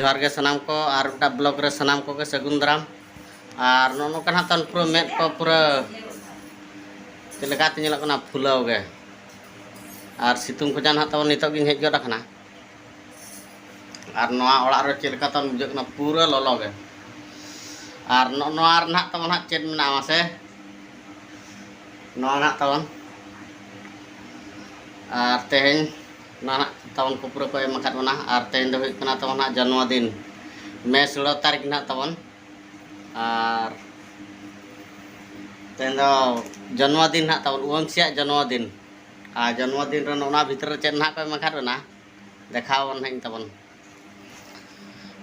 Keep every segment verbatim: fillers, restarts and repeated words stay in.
ᱡᱚᱦᱟᱨ ᱜᱮ ᱥᱟᱱᱟᱢ ᱠᱚ, ᱟᱨ ᱢᱤᱫᱴᱟᱝ ᱵᱞᱚᱜ ᱨᱮ ᱥᱟᱱᱟᱢ ᱠᱚᱜᱮ ᱥᱟᱹᱜᱩᱱ ᱫᱟᱨᱟᱢ᱾ ᱟᱨ ᱱᱚᱜᱼᱚ ᱱᱚᱝᱠᱟ ᱱᱟᱦᱟᱜ ᱛᱟᱵᱚᱱ ᱯᱩᱨᱟᱹ ᱢᱮᱫ ᱠᱚ ᱯᱩᱨᱟᱹ ᱪᱮᱫ ᱞᱮᱠᱟᱛᱮ ᱧᱮᱞᱚᱜ ᱠᱟᱱᱟ, ᱯᱷᱩᱞᱟᱹᱣ ᱜᱮ᱾ ᱟᱨ ᱥᱤᱛᱩᱝ ᱠᱷᱚᱡᱟᱜ ᱱᱟᱦᱟᱜ ᱛᱟᱵᱚᱱ ᱱᱤᱛᱚᱜ ᱜᱤᱧ ᱦᱮᱡ ᱜᱚᱫ ᱟᱠᱟᱱᱟ᱾ ᱟᱨ ᱱᱚᱣᱟ ᱚᱲᱟᱜ ᱨᱮ ᱪᱮᱫ ᱞᱮᱠᱟ ᱛᱟᱵᱚᱱ ᱵᱩᱡᱷᱟᱹᱜ ᱠᱟᱱᱟ, ᱯᱩᱨᱟᱹ ᱞᱚᱞᱚ ᱜᱮ᱾ ᱟᱨ ᱱᱚᱜᱼᱚ ᱱᱚᱣᱟ ᱨᱮ ᱱᱟᱦᱟᱜ ᱛᱟᱵᱚᱱ ᱦᱟᱸᱜ ᱪᱮᱫ ᱢᱮᱱᱟᱜᱼᱟ ᱢᱟᱥᱮ? ᱱᱚᱣᱟ ᱱᱟᱦᱟᱜ ᱛᱟᱵᱚᱱ, ᱟᱨ ᱛᱮᱦᱮᱧ ᱱᱚᱣᱟ ᱱᱟᱦᱟᱜ ᱛᱟᱵᱚᱱ ᱠᱚ ᱯᱩᱨᱟᱹ ᱠᱚ ᱮᱢ ᱟᱠᱟᱫ ᱵᱚᱱᱟ᱾ ᱟᱨ ᱛᱮᱦᱮᱧ ᱫᱚ ᱦᱩᱭᱩᱜ ᱠᱟᱱᱟ ᱛᱟᱵᱚᱱ ᱦᱟᱸᱜ ᱡᱚᱱᱢᱚ ᱫᱤᱱ, ᱢᱮ ᱥᱳᱞᱳ ᱛᱟᱹᱨᱤᱠᱷ ᱱᱟᱦᱟᱜ ᱛᱟᱵᱚᱱ᱾ ᱟᱨ ᱛᱮᱦᱮᱧ ᱫᱚ ᱡᱚᱱᱢᱚ ᱫᱤᱱ ᱱᱟᱦᱟᱜ ᱛᱟᱵᱚᱱ, ᱩᱣᱟᱹᱝᱥᱤᱭᱟᱜ ᱡᱚᱱᱢᱚ ᱫᱤᱱ᱾ ᱟᱨ ᱡᱚᱱᱢᱚ ᱫᱤᱱ ᱨᱮ ᱱᱚᱣᱟ ᱵᱷᱤᱛᱨᱤ ᱨᱮ ᱪᱮᱫ ᱱᱟᱦᱟᱜ ᱠᱚ ᱮᱢ ᱟᱠᱟᱫ ᱵᱚᱱᱟ, ᱫᱮᱠᱷᱟᱣ ᱟᱵᱚᱱ ᱦᱟᱸᱜ ᱤᱧ ᱛᱟᱵᱚᱱ᱾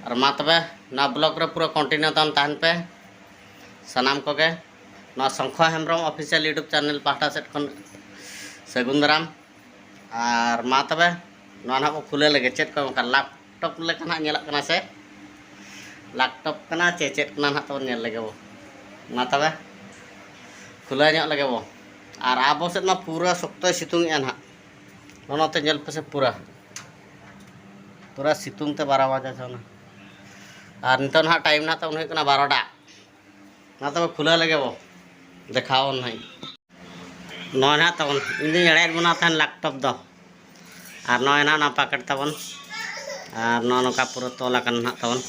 ᱟᱨ ᱢᱟ ᱛᱚᱵᱮ, ᱱᱚᱣᱟ ᱵᱞᱚᱜ ᱨᱮ ᱯᱩᱨᱟᱹ ᱠᱚᱱᱴᱤᱱᱤᱭᱩ ᱛᱟᱵᱚᱱ ᱛᱟᱦᱮᱱ ᱯᱮ ᱥᱟᱱᱟᱢ ᱠᱚᱜᱮ᱾ ᱱᱚᱣᱟ ᱥᱚᱝᱠᱷᱚ ᱦᱮᱢᱵᱨᱚᱢ ᱚᱯᱷᱤᱥᱤᱭᱟᱞ ᱭᱩᱴᱩᱵᱽ ᱪᱮᱱᱮᱞ ᱯᱟᱦᱴᱟ ᱥᱮᱫ ᱠᱷᱚᱱ ᱥᱟᱹᱜᱩᱱ ᱫᱟᱨᱟᱢ᱾ ᱟᱨ ᱢᱟ ᱛᱚᱵᱮ, ᱱᱚᱣᱟ ᱱᱟᱦᱟᱜ ᱵᱚ ᱠᱷᱩᱞᱟᱹᱣ ᱞᱮᱜᱮ᱾ ᱪᱮᱫ ᱠᱚ ᱚᱱᱠᱟ ᱞᱮᱯᱴᱚᱯ ᱞᱮᱠᱟ ᱱᱟᱦᱟᱜ ᱧᱮᱞᱚᱜ ᱠᱟᱱᱟ ᱥᱮ? ᱞᱮᱯᱴᱚᱯ ᱠᱟᱱᱟ ᱪᱮ ᱪᱮᱫ ᱠᱟᱱᱟ ᱱᱟᱦᱟᱜ ᱛᱟᱵᱚᱱ ᱧᱮᱞ ᱞᱮᱜᱮ ᱵᱚ᱾ ᱢᱟ ᱛᱚᱵᱮ, ᱠᱷᱩᱞᱟᱹᱣ ᱧᱚᱜ ᱞᱮᱜᱮ ᱵᱚ᱾ ᱟᱨ ᱟᱵᱚ ᱥᱮᱫ ᱢᱟ ᱯᱩᱨᱟᱹ ᱥᱚᱠᱛᱚᱭ ᱥᱤᱛᱩᱝ ᱮᱜᱼᱟ ᱱᱟᱦᱟᱜ᱾ ᱱᱚᱜᱼᱚ ᱱᱚᱛᱮ ᱧᱮᱞ ᱯᱮᱥᱮ, ᱯᱩᱨᱟᱹ, ᱯᱩᱨᱟᱹ ᱥᱤᱛᱩᱝ ᱛᱮ ᱵᱟᱨᱚ ᱵᱟᱡᱟ ᱪᱟᱵᱟ᱾ ᱟᱨ ᱱᱤᱛᱚᱜ ᱱᱟᱦᱟᱜ ᱴᱟᱭᱤᱢ ᱱᱟᱦᱟᱜ ᱛᱟᱵᱚᱱ ᱦᱩᱭᱩᱜ ᱠᱟᱱᱟ ᱵᱟᱨᱚᱴᱟ᱾ ᱢᱟ ᱛᱚᱵᱮ ᱠᱷᱩᱞᱟᱹᱣ ᱞᱮᱜᱮ ᱵᱚ, ᱫᱮᱠᱷᱟᱣ ᱟᱵᱚᱱ ᱱᱟᱦᱟᱜ᱾ ᱱᱚᱜᱼᱚᱭ ᱱᱟᱦᱟᱜ ᱛᱟᱵᱚᱱ, ᱤᱧ ᱫᱩᱧ ᱮᱲᱮᱭᱮᱫ ᱵᱚᱱᱟ ᱛᱟᱦᱮᱱ ᱞᱮᱯᱴᱚᱯ ᱫᱚ᱾ ᱟᱨ ᱱᱚᱜᱼᱚᱭ ᱱᱟᱦᱟᱜ ᱱᱚᱣᱟ ᱯᱮᱠᱮᱴ ᱛᱟᱵᱚᱱ, ᱟᱨ ᱱᱚᱜᱼᱚ ᱱᱚᱝᱠᱟ ᱯᱩᱨᱟᱹ ᱛᱚᱞ ᱟᱠᱟᱱ ᱱᱟᱦᱟᱜ ᱛᱟᱵᱚᱱ᱾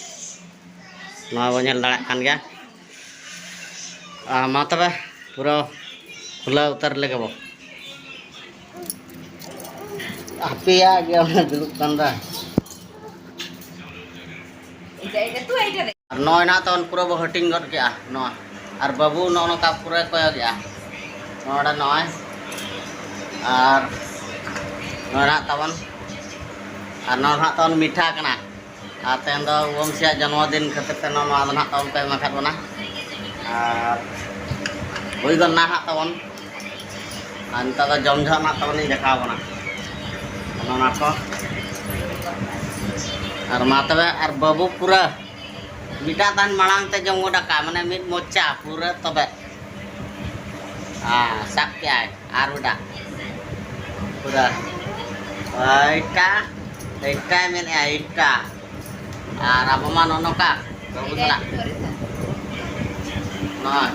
ᱱᱚᱣᱟ ᱵᱚ ᱧᱮᱞ ᱫᱟᱲᱮᱭᱟᱜ ᱠᱟᱱ ᱜᱮᱭᱟ᱾ ᱟᱨ ᱢᱟ ᱛᱚᱵᱮ, ᱯᱩᱨᱟᱹ ᱠᱷᱩᱞᱟᱹᱣ ᱩᱛᱟᱹᱨ ᱞᱮᱜᱮ ᱵᱚ᱾ ᱟᱯᱮᱭᱟᱜ ᱜᱮ ᱚᱱᱟ ᱫᱩᱲᱩᱵ ᱠᱟᱱ ᱫᱚ᱾ ᱟᱨ ᱱᱚᱜᱼᱚᱭ ᱱᱟᱦᱟᱜ ᱛᱟᱵᱚᱱ ᱯᱩᱨᱟᱹ ᱵᱚ ᱦᱟᱹᱴᱤᱧ ᱜᱚᱫ ᱠᱮᱜᱼᱟ ᱱᱚᱣᱟ᱾ ᱟᱨ ᱵᱟᱹᱵᱩ ᱱᱚᱜᱼᱚ ᱱᱚᱝᱠᱟ ᱯᱩᱨᱟᱹ ᱠᱚᱭᱚᱜᱮᱜᱼᱟ᱾ ᱱᱚᱰᱮ ᱱᱚᱜᱼᱚᱭ᱾ ᱟᱨ ᱱᱚᱣᱟ ᱱᱟᱦᱟᱜ ᱛᱟᱵᱚᱱ, ᱟᱨ ᱱᱚᱣᱟ ᱱᱟᱦᱟᱜ ᱛᱟᱵᱚᱱ ᱢᱤᱴᱷᱟ ᱠᱟᱱᱟ᱾ ᱟᱨ ᱛᱮᱦᱮᱧ ᱫᱚ ᱩᱣᱟᱹᱝᱥᱤᱭᱟᱜ ᱡᱚᱱᱢᱚ ᱫᱤᱱ ᱠᱷᱟᱹᱛᱤᱨ ᱛᱮ ᱱᱚᱣᱟ, ᱱᱚᱣᱟ ᱫᱚ ᱱᱟᱦᱟᱜ ᱛᱟᱵᱚᱱ ᱯᱮ ᱮᱢ ᱟᱠᱟᱫ ᱵᱚᱱᱟ᱾ ᱟᱨ ᱦᱩᱭ ᱜᱚᱫ ᱱᱟ ᱦᱟᱸᱜ ᱛᱟᱵᱚᱱ᱾ ᱟᱨ ᱱᱤᱛᱚᱜ ᱫᱚ ᱡᱚᱢ ᱡᱚᱦᱚᱜ ᱱᱟᱦᱟᱜ ᱛᱟᱵᱚᱱ ᱤᱧ ᱫᱮᱠᱷᱟᱣ ᱟᱵᱚᱱᱟ᱾ ᱚᱱᱟ ᱠᱚ᱾ ᱟᱨ ᱢᱟ ᱛᱚᱵᱮ, ᱟᱨ ᱵᱟᱹᱵᱩ ᱯᱩᱨᱟᱹ ᱢᱤᱫᱴᱟᱝ ᱛᱟᱦᱮᱱ ᱢᱟᱲᱟᱝ ᱛᱮ ᱡᱚᱢ ᱜᱚᱫ ᱟᱠᱟᱫ, ᱢᱟᱱᱮ ᱢᱤᱫ ᱢᱚᱪᱟ ᱯᱩᱨᱟᱹ ᱛᱚᱵᱮ᱾ ᱦᱮᱸ, ᱥᱟᱵ ᱠᱮᱜᱼᱟᱭ᱾ ᱟᱨ ᱢᱤᱫᱴᱟᱝ ᱯᱩᱨᱟᱹ᱾ ᱮᱴᱟ, ᱮᱴᱟᱭ ᱢᱮᱱᱮᱜᱼᱟ, ᱮᱴᱟ᱾ ᱟᱨ ᱟᱵᱚ ᱢᱟ ᱱᱚᱜᱼᱚ ᱱᱚᱝᱠᱟ ᱵᱟᱵᱚ ᱪᱟᱞᱟᱜ᱾ ᱱᱚᱜᱼᱚᱭ᱾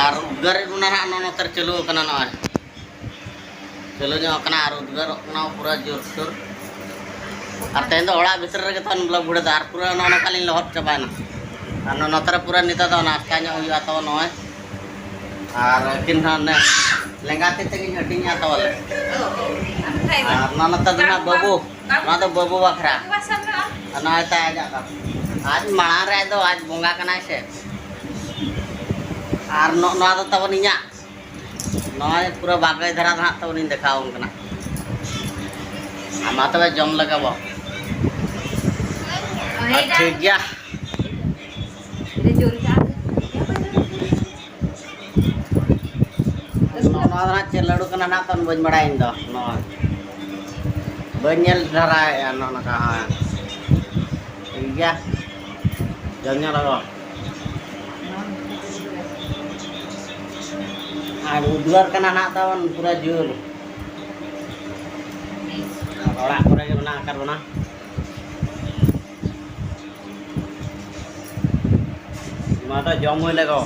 ᱟᱨ ᱩᱫᱽᱜᱟᱹᱨᱮᱫ ᱵᱚᱱᱟ ᱱᱟᱦᱟᱜ ᱱᱚᱜᱼᱚ ᱱᱚᱛᱮ ᱨᱮ ᱪᱟᱹᱞᱩ ᱟᱠᱟᱱᱟ ᱱᱚᱜᱼᱚᱭ᱾ ᱪᱟᱹᱞᱩ ᱧᱚᱜ ᱟᱠᱟᱱᱟ ᱟᱨ ᱩᱫᱽᱜᱟᱹᱨᱚᱜ ᱠᱟᱱᱟ ᱯᱩᱨᱟᱹ ᱡᱳᱨᱥᱳᱨ᱾ ᱟᱨ ᱛᱮᱦᱮᱧ ᱫᱚ ᱚᱲᱟᱜ ᱵᱷᱤᱛᱨᱤ ᱨᱮᱜᱮ ᱛᱟᱦᱮᱱ ᱵᱚᱞᱮ ᱵᱷᱩᱲᱟᱹ ᱫᱚ, ᱟᱨ ᱯᱩᱨᱟᱹ ᱱᱚᱜᱼᱚ ᱱᱚᱝᱠᱟ ᱞᱤᱧ ᱞᱚᱦᱚᱫ ᱪᱟᱵᱟᱭᱮᱱᱟ᱾ ᱟᱨ ᱱᱚᱜᱼᱚ ᱱᱚᱛᱮ ᱨᱮ ᱯᱩᱨᱟᱹ ᱱᱤᱛᱚᱜ ᱫᱚ ᱱᱟᱥᱛᱟ ᱧᱚᱜ ᱦᱩᱭᱩᱜᱼᱟ ᱛᱟᱵᱚ ᱱᱚᱜᱼᱚᱭ᱾ ᱟᱨ ᱟᱹᱠᱤᱱ ᱦᱚᱸ ᱚᱱᱮ ᱞᱮᱸᱜᱟ ᱛᱤ ᱛᱮᱜᱮᱧ ᱦᱟᱹᱴᱤᱧᱟ ᱛᱟᱵᱚᱞᱮ᱾ ᱟᱨ ᱱᱚᱣᱟ ᱱᱚᱛᱮ ᱫᱚ ᱱᱟᱜ ᱵᱟᱹᱵᱩ, ᱱᱚᱣᱟ ᱫᱚ ᱵᱟᱹᱵᱩ ᱵᱟᱠᱷᱨᱟ᱾ ᱟᱨ ᱱᱚᱜᱼᱚᱭ ᱛᱟᱭ ᱟᱡᱟᱜ ᱫᱚ᱾ ᱟᱡ ᱢᱟᱲᱟᱝ ᱨᱮ ᱟᱡ ᱫᱚ ᱟᱡ ᱵᱚᱸᱜᱟ ᱠᱟᱱᱟᱭ ᱥᱮ᱾ ᱟᱨ ᱱᱚᱜᱼᱚ ᱱᱚᱣᱟ ᱫᱚ ᱛᱟᱵᱚᱱ ᱤᱧᱟᱹᱜ᱾ ᱱᱚᱜᱼᱚᱭ ᱯᱩᱨᱟᱹ ᱵᱟᱜᱟᱭ ᱫᱷᱟᱨᱟ ᱫᱚ ᱦᱟᱸᱜ ᱛᱟᱵᱚᱱ ᱤᱧ ᱫᱮᱠᱷᱟᱣ ᱟᱢ ᱠᱟᱱᱟ᱾ ᱟᱨ ᱢᱟ ᱛᱚᱵᱮ ᱡᱚᱢ ᱞᱮᱜᱮ ᱵᱚ᱾ ᱟᱨ ᱴᱷᱤᱠ ᱜᱮᱭᱟ᱾ ᱱᱚᱜᱼᱚ ᱱᱚᱣᱟ ᱫᱚ ᱦᱟᱸᱜ ᱪᱮᱫ ᱞᱟᱹᱰᱩ ᱠᱟᱱᱟ ᱱᱟᱜ ᱛᱟᱵᱚᱱ ᱵᱟᱹᱧ ᱵᱟᱲᱟᱭᱟ ᱤᱧ ᱫᱚ᱾ ᱱᱚᱣᱟ ᱵᱟᱹᱧ ᱧᱮᱞ ᱫᱷᱟᱨᱟᱭᱮᱫᱼᱟ ᱱᱚᱜᱼᱚ ᱱᱚᱝᱠᱟ᱾ ᱦᱮᱸ, ᱴᱷᱤᱠ ᱜᱮᱭᱟ, ᱡᱚᱢ ᱧᱚᱜ ᱞᱮᱜᱮ᱾ ᱟᱨ ᱩᱫᱽᱜᱟᱹᱨ ᱠᱟᱱᱟ ᱱᱟᱜ ᱛᱟᱵᱚᱱ ᱯᱩᱨᱟᱹ ᱡᱳᱨ᱾ ᱟᱨ ᱚᱲᱟᱜ ᱠᱚᱨᱮ ᱜᱮ ᱢᱮᱱᱟᱜ ᱟᱠᱟᱫ ᱵᱚᱱᱟ᱾ ᱢᱟ ᱛᱚ ᱡᱚᱢ ᱦᱩᱭ ᱞᱮᱜᱮ᱾